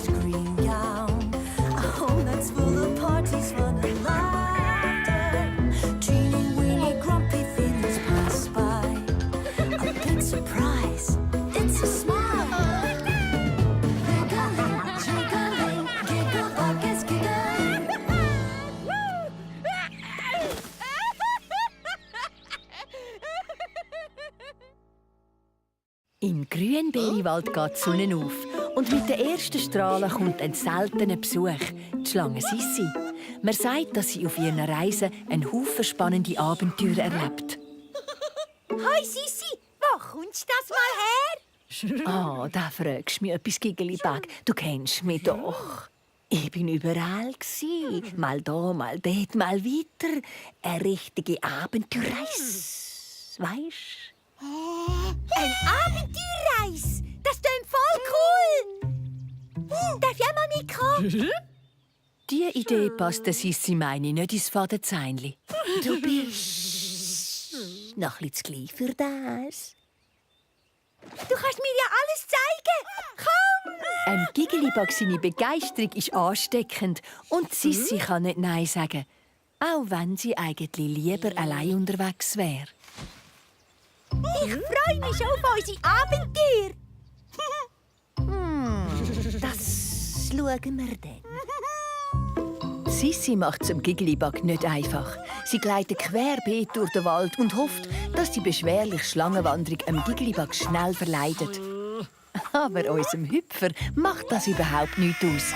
beige green gown. A home that's full of parties, fun and laughter. Teeny weeny grumpy feelings pass by. A big surprise, it's a smile. Giggling, jiggling, giggle buckets giggling. Im Grünbeerwald geht die Sonne auf und mit den ersten Strahlen kommt ein seltener Besuch, die Schlange Sissi. Man sagt, dass sie auf ihren Reisen einen Haufen spannende Abenteuer erlebt. Hoi Sissi, wo kommst du das mal her? Ah, da fragst du mich etwas, Giggeliback. Du kennst mich doch. Ich bin überall gsi, mal da, mal dort, mal weiter. Eine richtige Abenteuerreise, weisst? Eine Abenteuerreise! Das klingt voll cool! Darf ich auch mal mitkommen? Die Idee passt der Sissi meine nicht ins Fadenzeinli. Du bist noch ein bisschen zu klein für das. Du kannst mir ja alles zeigen! Komm! Giggeliback seine Begeisterung ist ansteckend und Sissi kann nicht Nein sagen. Auch wenn sie eigentlich lieber allein unterwegs wäre. Ich freue mich schon auf unsere Abenteuer! Das schauen wir dann. Sissi macht es dem Giggeliback nicht einfach. Sie gleitet querbeet durch den Wald und hofft, dass die beschwerliche Schlangenwanderung dem Giggeliback schnell verleidet. Aber unserem Hüpfer macht das überhaupt nichts aus.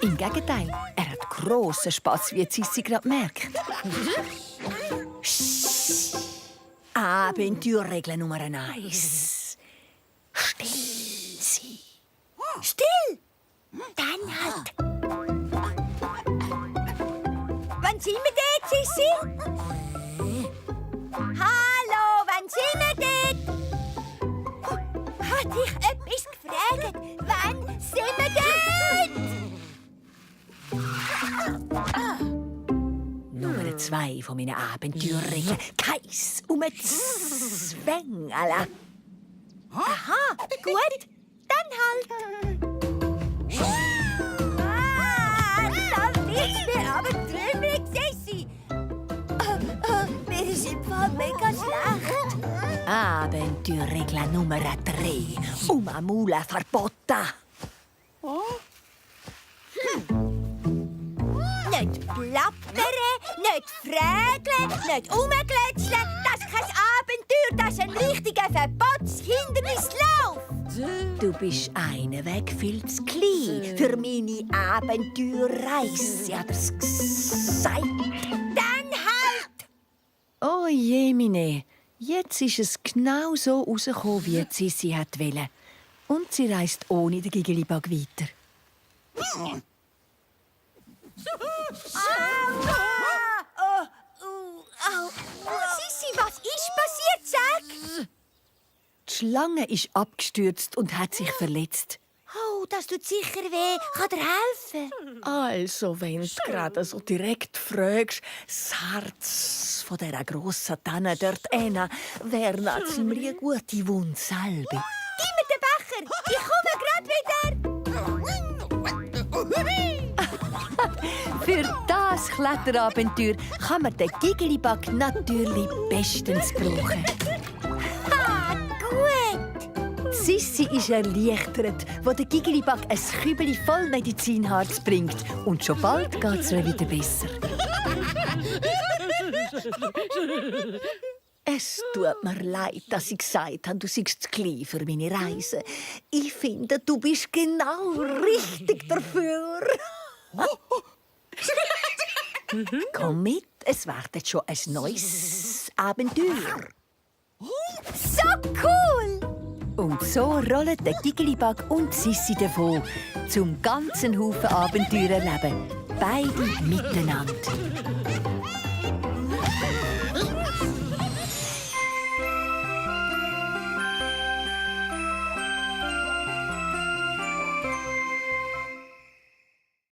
Im Gegenteil, er hat grossen Spass, wie Sissi gerade merkt. Abenteuerregel Nummer 1. Still sein. Still! Dann halt! Wann sind wir dort, Sissi? Hallo, wann sind wir dort? Hat dich etwas gefragt? Wann sind wir dort? Nummer 2 von meinen Abenteuerregeln. Keins Zwängele. Aha, gut. Dann halt. Dann wird's mir aber trümmelig, Sissi. Mir ist im Fall mega schlecht. Abenteuerregel Nummer 3. Umamula verboten. Nicht plappern, nicht fragen, nicht rumglätscheln. Das ist kein Abenteuer, das ist ein richtiger Verbotshindernislauf. Du bist einen Weg viel zu klein für meine Abenteuerreise. Ich hab es gesagt. Dann halt! Oh Jemine, jetzt ist es genau so rausgekommen, wie Sissi wollte. Und sie reist ohne den Giggeliback weiter. Sissi, was ist passiert? Sag! Die Schlange ist abgestürzt und hat sich verletzt. Oh, das tut sicher weh. Kann dir helfen? Also, wenn du gerade so direkt fragst, das Herz von dieser grossen Tanne dort hinten wäre noch ziemlich eine gute Wundsalbe. Gib mir den Becher! Ich komme gerade wieder! Für das Kletterabenteuer kann man den Giggeliback natürlich bestens brauchen. Ah, gut! Sissi ist erleichtert, als der Giggeliback ein Kübeli voll Medizinharz bringt. Und schon bald geht es ihr wieder besser. Es tut mir leid, dass ich gesagt habe, du seist zu klein für meine Reise. Ich finde, du bist genau richtig dafür. Komm mit, es wartet schon ein neues Abenteuer. So cool! Und so rollen der Giggeliback und Sissi davon, zum ganzen Haufen Abenteuer erleben. Beide miteinander.